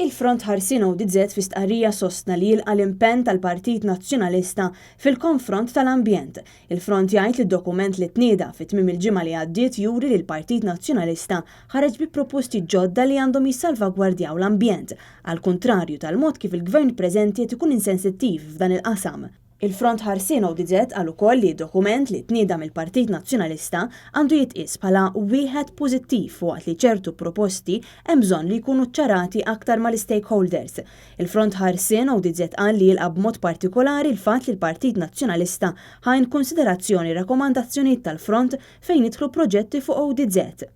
Il-Front Ħarsien ODZ fi stqarrija sostna li jilqa' l-impenn tal-Partit Nazzjonalista fil-konfront tal-ambjent. Il-Front jgħid li d-dokument li tnieda fi tmiem il-ġimgħa li għaddiet juri li l-Partit Nazzjonalista ħareġ bi proposti ġodda li għandhom jissalvagwardjaw l-ambjent, għall-kuntrarju tal-mod kif il-Gvern preżenti qed ikun insensittiv f'dan il-qasam. Il-Front Ħarsien ODZ qal ukoll li d-dokument li tnieda mill-Partit Nazzjonalista għandu jitqies bħala wieħed pożittiv waqt li ċertu proposti hemm bżonn li jkunu ċċarati aktar mal-istakeholders. Il-Front Ħarsien ODZ qal li jilqa' b'mod partikolari l-fatt li l-Partit Nazzjonalista ħa in kunsiderazzjoni r-rakkomandazzjonijiet tal-Front fejn jidħlu proġetti fuq ODZ.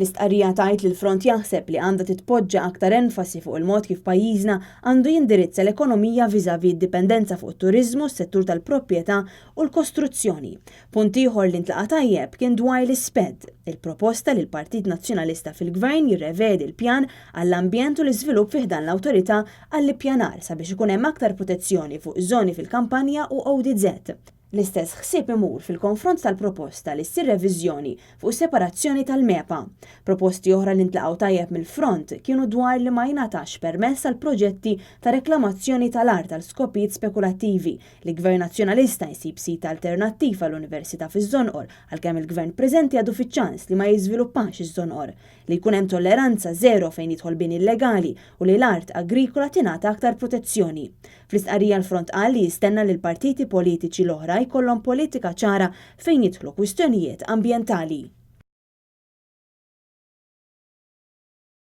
L-istqarrija tgħid li l-Front jaħseb li għandha titpoġġa aktar enfasi fuq il-mod kif pajjiżna għandu jindirizza l-ekonomija vis-à-vis d-dipendenza fuq it-turiżmu, s-settur tal-proprjetà u l-kostruzzjoni. Punt ieħor li ntlaqa' tajjeb kien dwar l-ISPED, il-proposta li l-Partit Nazzjonalista fil-Gvern jirrevedi l-pjan għall-ambjent u l-iżvilupp fi ħdan l-Awtorità għall-Ippjanar sabiex ikun hemm aktar protezzjoni fuq żoni fil-kampanja u ODZ. L-istess ħsieb imur fil-konfront tal-proposta li ssir reviżjoni fuq is-separazzjoni tal-MEPA. Proposti oħra li ntlaqgħu tajjeb mill-Front kienu dwar li ma jingħatax permess għal proġetti ta' reklamazzjoni tal-art għal skopijiet spekulattivi, li Gvern Nazzjonalista jsib sit alternattiv għall-Università fiż-Żonqor għalkemm il-Gvern preżenti għadu fiċ-ċans li ma jiżviluppax iż-Żonqor, li jkun hemm tolleranza żero fejn jidħol bini illegali u li l-art agrikola tingħata aktar protezzjoni. Fl-istqarrija l-Front qal li jistenna li l-partiti politiċi l-oħra jkollhom politika ċara fejn jidħlu kwistjonijiet ambjentali.